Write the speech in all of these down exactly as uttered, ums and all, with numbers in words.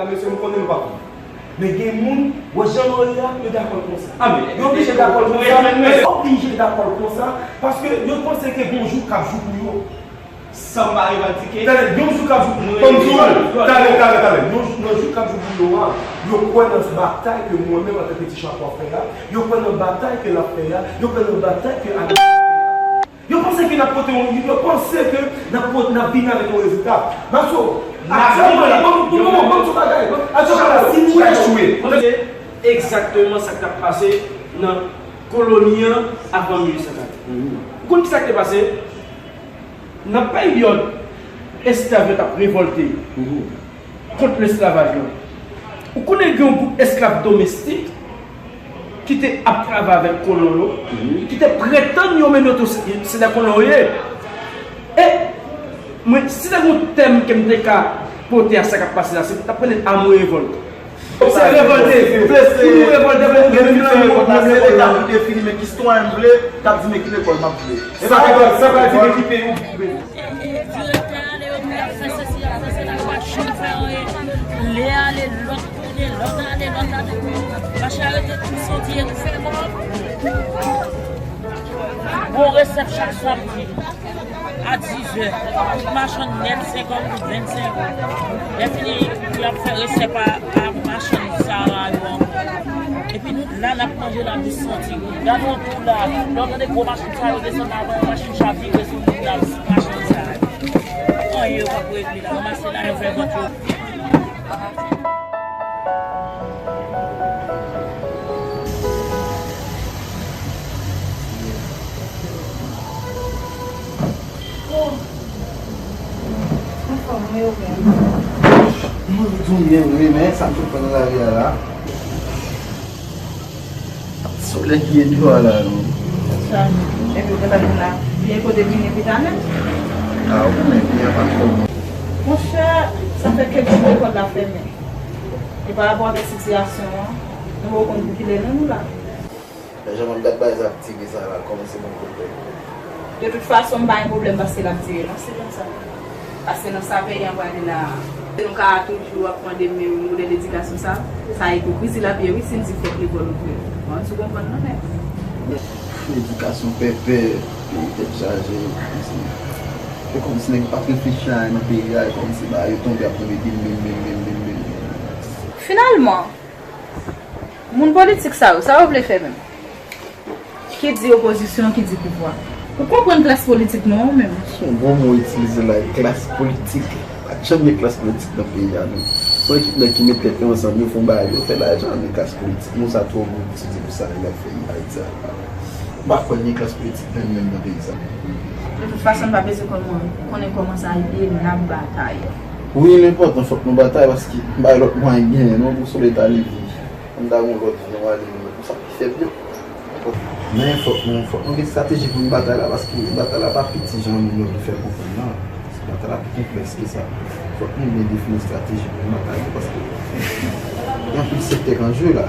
Mesye, m konnen nou pa konn. Men gen moun, wè jan nou ye a, yo dakò l konsa. Yo oblije dakò l konsa, men yo oblije dakò l konsa, paske yo panse ke gon jou k ap jou pou yo. San m pa revandike. Tande, yon jou k ap jou, ban m di w, tande, tande, tande, yon jou, yon jou k ap jou pou yo a, yo kwè nan batay ke mwen menm antanke Ti Chakwa fè a, yo kwè nan batay ke l ap fè a, yo kwè nan batay ke Alex ap fè a. Yo panse ke n ap pote yon, yo panse ke n ap pot-, n ap vini avèk yon rezilta. Maso, aktyèlman la, ban m, ban m, ban m di w bagay, aktyèlman la, si nou echwe. Se egzakteman sa k t ap pase nan koloni an avan mil uit san katreven. Ou konn ki sa k te pase? Nan peryòd esklav yo t ap revòlte kont lesklavaj lan, ou konnen gen yon gwoup esklav domestik ki te ap travay avèk kolon yo, ki te pretann yo menm yo tou se, se de kolon yo ye. E mwen, si te gen yon tèm ke m te ka pote a sa k ap pase la, se t ap rele Amwe Revòlte. Se revòlte, si nou revòlte pou nou menm nan nou menm lekòl la. Leta pou defini men ki sitwayen m vle, k ap di men ki lekòl m ap vle. Sa pral, sa pral di men ki peyi ou vle. Direktè ale, yo di y ap fè sesi, y ap fè sela, machin fè anyen. Lè ale, lòt tounen, lòt ale, lòt ale. Machin arete tou soti e tou fè mò. Bon resèp chak samdi. A dizè, tout machann nèt senkant goud, vennsenk goud. Lè fini, y ap fè resèt a, a machann sa a yo ankò. Epi nou la, n ap manje la, nou santi. Gade yon tou la, lè w tande gwo machin sa yo desann avan, yon machin chavire sou moun la, machin sa a. Anyen yo p ap regle la, ranmase la, yo fè vant yo. Anfòm wi, ou menm? Mwen tou byen wi, men sa m sot pran nan lari a la. Solèy ki gen deyò a la non. Sa, epi ou gentan vin la. Byen kote vini pita nèt. A, ou konnen byen pa fò. Monchè, sa fè kèk jou lekòl la fèmen. E pa rapò avèk sitiyasyon an, nou poko konn pou kilè non nou la. Lè jan mwen gad bagay sa ap dire sa la, kòmanse ban m pwoblèm. De tout fason, m pa gen pwoblèm paske l ap dire non, se konsa. Paske nan sa peyi an prale la a, nou ka toujou ap mande menm modèl edikasyon sa, sa ipokrizi l ap ye wi si n di fòk lekòl ouvè. Bon, si w konprann non, men. Edikasyon pèpè, peyi tèt chaje, kòmsi. Se kòmsi nèg yo pa t reflechi anyen nan peyi a, e kòmsi bagay yo tonbe ap tonbe bim, bim, bim. Finalman, moun politik sa yo, sa yo vle fè menm? Ki di opozisyon, ki di pouvwa. Ou konprann klas politik nou an ou menm? Se yon bon mo w itilize la, klas politik. Pa t janm gen klas politik nan peyi a non. Se yon ekip nèg ki met tèt yo ansanm, yo fè yon bagay, yo fè lajan, men klas politik nou sa twò gwo pou se di pou sa nèg ap fè Ayiti a. M pa kwè gen klas politik menm menm nan peyi sa. De tout fason, n pa bezwen kòman, konnen kòman sa ye, n ap batay. Wi, l enpòtan, fòk nou batay, paske pa gen lòt mwayen k genyen non pou Solèy ta leve. Ann ta gon lòt vi, nou ale pou sa ki fèb yo. Men fòk nou, fòk nou gen estrateji pou n batay la, paske batay la pa piti jan moun yo vle fè l konprann nan. Batay la pi konplèks ke sa. Fòk nou byen defini estrateji pou n batay yo, paske gen anpil sektè k an je la.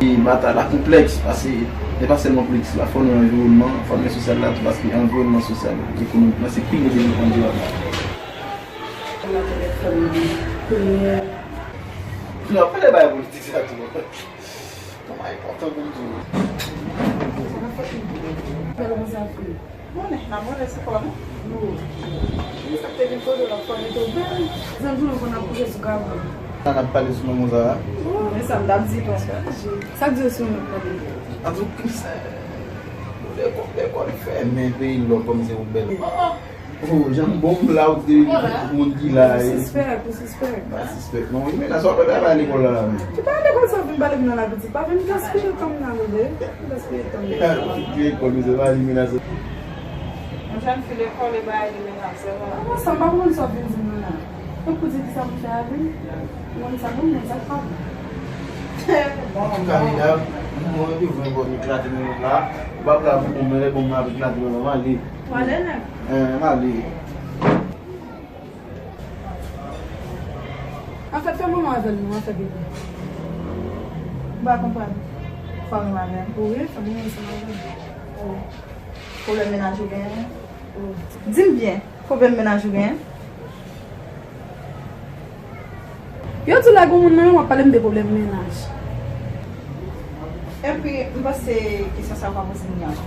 E batay la konplèks, paske se pa sèlman politik la, fò nou anviwònman, fò nou sosyal la tou, paske anviwònman sosyal, ekonomikman, se pi gwo devlopman dirab la. Kounye a, kounye a. Nou ap pale bagay politik sa tou. Kòman enpòtan pou m di w. Bèl konsa fri. Konnen, n ap rele sou kò nou. Nou. Sa te vin kote w ap fò mete w bèl. Zanmi nou konn ap kouche sou kabo. Sa n ap pale sou manman sa a? Men sa m t ap di tonton. Sa k di w sou mwen tande? An tou, kisa? Lekòl, lekòl fèmen, peyi lòk kòm se yon bèl. Oh, jan m bon m la, ou te moun ki la, eh. Ou sispèk, ou sispèk. Pa sispèk non, wi, men nan sa w pral al lekòl la, la, men. Ki pa lekòl sa w vin pale m nan la, pitit? Pa vin gaspiye tan m nan, tande. Pa vin gaspiye tan m nan. Lekòl, misye pa li menace. Yon jèn fi lekòl e bay li menace, wè. Avan sa, m pa konprann sa w vin di m nan la. Fòk ou di kisa pou fè avè l. Ou konn sa bon, ou konn sa k pa bon. Bon, bon. Kamila, mwen, mwen, mwen, mwen, eklate nan la. Ou pa pral pou mwen, lè bon, mwen ap eklate nan la, m ale. Ou ale, nèg? Eh, m ale. Anfèt, fè manman avè l non, anfèt, bebe. M pa konprann. Fanmi m avè l? Wi, fanmi m ansanm avè l. Oh. Pwoblèm mennaj ou genyen? Oh. Di m byen, pwoblèm mennaj ou genyen? Yo di w lè gen moun nan men w ap pale m de pwoblèm mennaj. Epi, m panse kesyon sa yo pa poze m li ankò.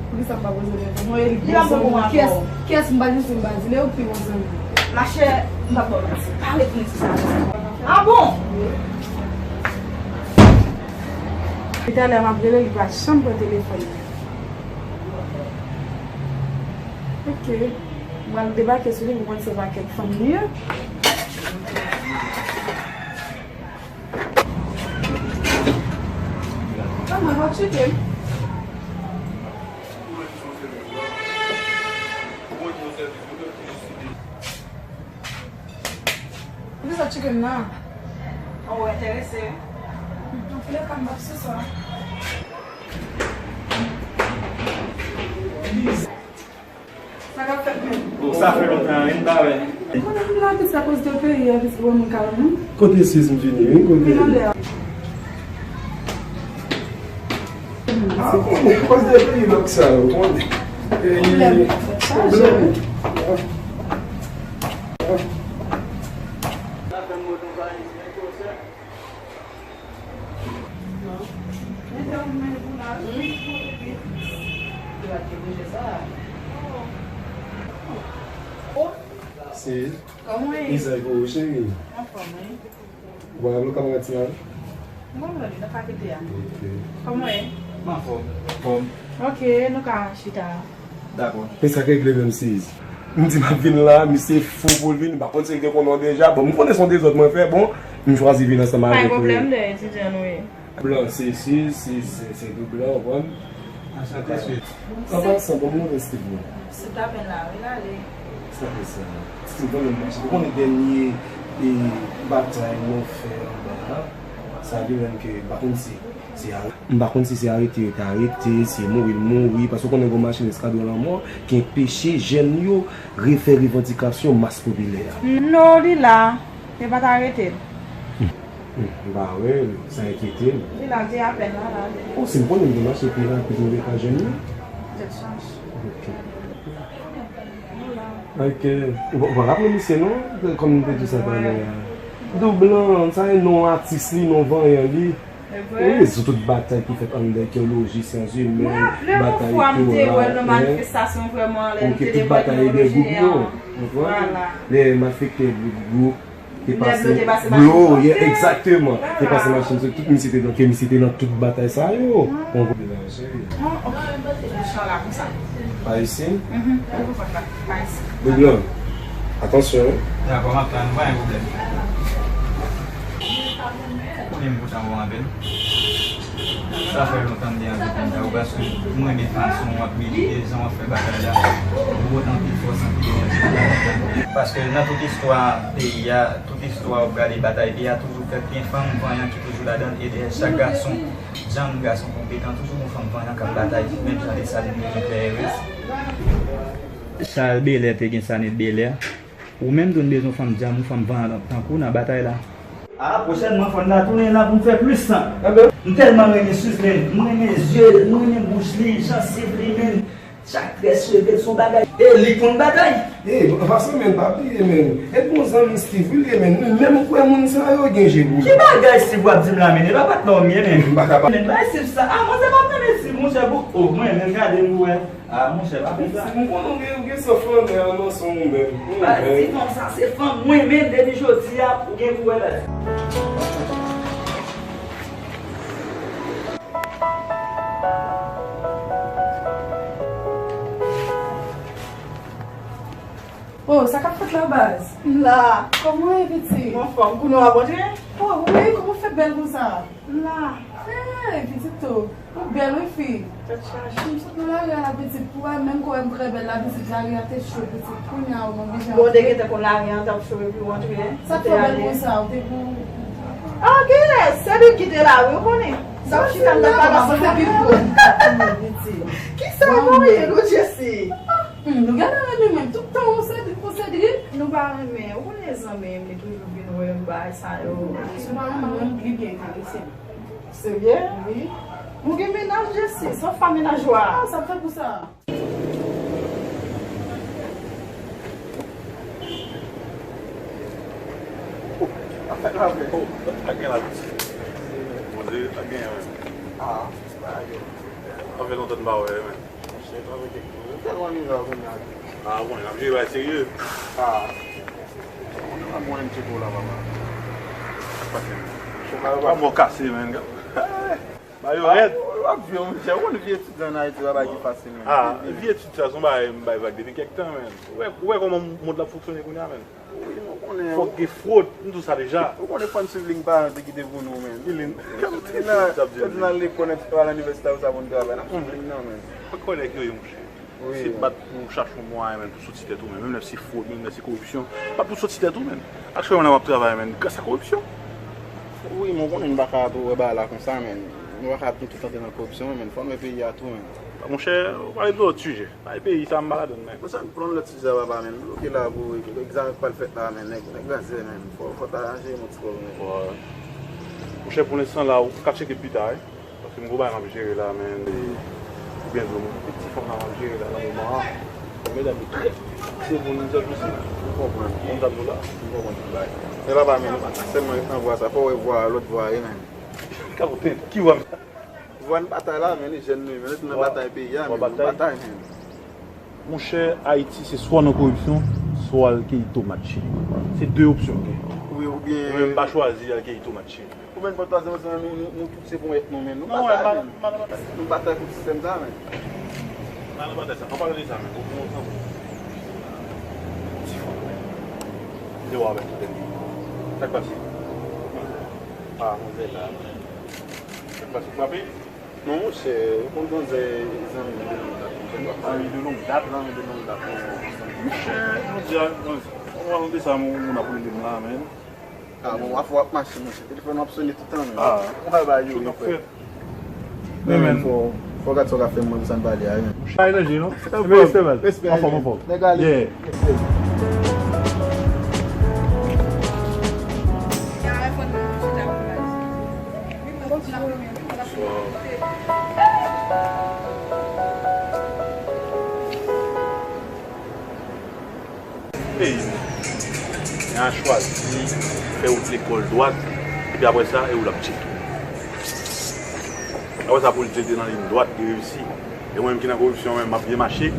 Poukisa m pa poze l? Mwen, li pa bon pou mwen ankò. Kiyès, kiyès m pa di, si m pa di l, e ou ki pi bon zanmi? Machè, m pa ba w manti. Pa reponn kesyon sa a. Ah bon? Wi. Depi talè m ap rele, li pa janm pran telefòn mwen. Ok. M pral debake sou li pou konn se pa kèk fanm li ye. Kòman w ap cheke m? Poukisa w cheke m nan? Ou enterese wi. Antouleka, m p ap sou sa. Sa k ap fèt menm? Oh, sa fè lontan wi, m pa wè. Ou konnen m la piti akoz de peyi a, piti wè moun ka wè moun. Kote sis m vini wi, kote. Vin anlè a. Ah, bon, akoz de peyi lòk sa yo, bon. Pwoblèm, tèt chaje wi. Se Kòman w ye? Iza, e pou ou, cheri? Anfòm wi. Ou pa rele w kamarad sa a? M konn rele nan fakilte a. Ok. Kòman w ye? M anfòm. Fòm. Ok, nou ka chita. Dakò. Men sa k regle menm, sis? M di m ap vin la, misye fou pou l vin, m pa konn si l te konnen w deja. Bon, m konnen se yon dezòd mwen fè, bon, m chwazi vin ansanm avèk ou. Pa gen pwoblèm, de etidyan nou ye. Blan, se, se, se, se, se de blan, ou konprann? Anchante, sweet. An pasan, bon, mwen reste pou. Se tapen la, wi, l ale. Sa fè sa. Si m konnen mache, ou konnen dènye, e, batay nou fè anba a, sa vle menm ke m pa konn si se a M pa konn si se arete yo te arete, si se mouri l mouri, paske w konnen gen yon machin eskadwon lanmò ki anpeche jèn yo refè revandikasyon mas popilè a. Non, li la. Yo pa t arete l. Hmm, m pa wè l, sa enkyete m. Li la, l te apèn la, la. Oh, si m konnen m te mache pi rapid, m te ka jwenn li. Tèt chaje. Ok. Ok. Ou pa, ou pa raple misye non, kòm m te di sa talè a. Dou Blan, sa e non atis li, non vanyan li. Wi, sou tout batay ki fèt anndan etnoloji, syans imèn, batay Tora, ok, tout batay de gwoup yo, ou konprann? Lè malfektè gwoup te pase, blo, egzakteman, te pase machin sou tout, misye te nan, ke misye te nan tout batay sa yo. Ou konprann? Pa isi? Dou Blan, atansyon wi. Dakò, m ap tann, pa gen pwoblèm. Konnen m kontan wè w anpil. Sa fè lontan m te anvi konn ta ou, paske m renmen fason w ap milite, jan w ap fè batay la. Ou pote anpil fòs, anpil enèji. Paske nan tout istwa peyi a, tout istwa w ap gade batay peyi a, toujou fèt gen fanm vanyan ki toujou ladan l, e dèyè chak gason djanm, gason konpetan, toujou gon fanm vanyan k ap batay, menm jan Desalin te gen Klè Erez. Chal Belè te gen Sanet Belè. Ou menm tou, n bezwen fanm djanm, yon fanm vanyan tankou w nan batay la. A, pwochènman, fò n ta tounen la pou n fè plis san. M tèlman renmen Suze, men, m renmen zye l, m renmen bouch li, jansiv li, men, chak très cheve l, se yon bagay. E li konn batay. E, an pasan, men, pa bliye, men, e bon zanmi Steve, wi, li ye, men, li menm kwè moun sa yo gen je pou li. Ki bagay Steve w ap di m la, men, e pa patnè w m ye, men. M pa ka pa. Men, bay Steve sa. A, mwen se pa tande Steve, monchè, pou, o, mwen, men, gade m pou wè. A, monchè, pa fè sa. Si m konnen w gen, w gen san flanè an nan san w menm. Ou menm. Ti fanm sa, se fanm mwen menm, depi jodi a, ou gen pou wè bagay. Oh, sa k ap fèt la, baz? M la. Kòman w ye, pitit? M anfòm. Kounye a w ap rantre? Oh, wi, kòman w fè bèl konsa? M la. Hey, pitit tou. Ou bèl wi fi. Tèt chaje. M sot nan lari a la pitit, pou wè menm kò m trè bèl la pitit, lari a te cho pitit, kounye a ou konn deja. Bon, w te gentan konn lari a t ap cho epi w antre. Sa k fè w bèl konsa, ou te pou. Ah, genlè, se li ki te la wi, ou konnen. Sa w chita m t ap pale ansanm avè w. Kisa w voye nou, Jessie? Hmm, nou gentan renmen menm tout tan ou Cédric pou Cédric. Nou pa renmen, ou konnen zanmi m, li toujou vin wè m bagay sa yo. Si nou pa renmen menm, li byen enterese m. Serye? Wi. Ou gen mennaj, Jessie, se yon fwa mennaj ou a. Ah, sa fè pou sa. Afè Sa fè? Oh, ak gen la piti. Bondye, ak gen, men. Ah, bagay yo. Sa fè lontan m pa wè, men. Monchè, pa wè kèk moun. Tèlman miza kounye a. Ah, bon, n ap jere bagay serye. Ah. Mwen, mwen, mwen, tcheke w la, papa. Sa k pase, men? Monchè, pa mò kase, men. Ba yo rèd. W ap vye, monchè. Ou konn vi etidyan an Ayiti, pa bagay ki fasil, men. Ah, vi etidyan, se yon bagay m bay vag depi kèk tan, men. Ou wè, ou wè kòman mond la fonksyone kounye a, men. Wi, nou konnen. Fòk gen fwod, m di w sa deja. Ou konnen fò n swiv liy paran te kite pou nou, men. Ki liy? Fò n al lekòl, fò n al inivèsite, sa pou n travay, n ap swiv liy nan, men. Fòk konnen ki yo ye, monchè. Wi. Se bat pou chache yon mwayen, men, pou soti tèt ou, men. Menm lè se fwod, menm lè se koripsyon. Bat pou soti tèt ou, men. Aktyèlman, la, w ap travay, men, gras a koripsyon. Wi, men w konnen nou pa ka tou wè bagay la konsa, men. Nou pa ka tou, tout antre nan koripsyon, men. Fò n wè peyi a tou, men. Monchè, ou pale de lòt sijè. Bay peyi sa m pa ladann, men. Konsa, pran lòt sijè a, papa, men. Bloke la pou egzamen k pral fèt la, men. Nèg, nèg ranse, men. Fò, fò ta jere yon ti kòb, men. Monchè, pou lenstan la, ou ka tcheke pita, wi. Paske m gon bagay m ap jere la, men. Ou byen di w, m gon ti fanm la m ap jere la nan moman an. Medam yo trè se bon, nou sèl pou se. M konprann. Ou konn sa m di w la? M konprann tout bagay. Men papa, men, nou pa ka sèlman ret nan vwa sa. Fò w wè vwa, lòt vwa yo, men. Ka koute, ki vwa m sa? Vwa n batay la, men, nou jèn nou ye, men, nou tou nan batay peyi a, men, nou batay, men. Monchè, Ayiti, se swa nan koripsyon, swa al keyi tomat Chili. Se de opsyon w gen. Wi, oubyen. Mwen menm, m pa chwazi al keyi tomat Chili. Oubyen, n pran twazyèm opsyon, nou, nou, nou tout se ponyèt nou, men, nou batay, men. Nou batay kont sistèm sa, men. N al nan batay sa. An palan de sa, men, ou konn sa, ti fanm, men. Li wè avèk tout tèt li. Sa k pase? Ah, manzè la, men. Sa k pase? Frape? Non, monchè, ou konn manzè zanmi de longue date, monchè. Zanmi de longue date? Zanmi de longue date, non. Monchè, jodi a, mwen, mwen, mwen, de sa, moun, moun ap rele m la, men. Ah, bon, w ap, w ap mache, monchè. Telefòn w ap sone tout tan, men. Ah. Ou pa ba yo, non, frè. Men, men, fò, fò gad sa w ka fè m, mwen, pou sa n pale a, men. Monchè, pa ranje, non? Respè, respè, man. Anfòm, anfòm. Nèg ale. Yeah. Peyi nou. Nèg a chwazi fè wout lekòl dwat, epi apre sa, e ou l ap tcheke. Apre sa, pou l di l te nan liy dwat, li reyisi. E mwen menm ki nan koripsyon, men m ap byen mache.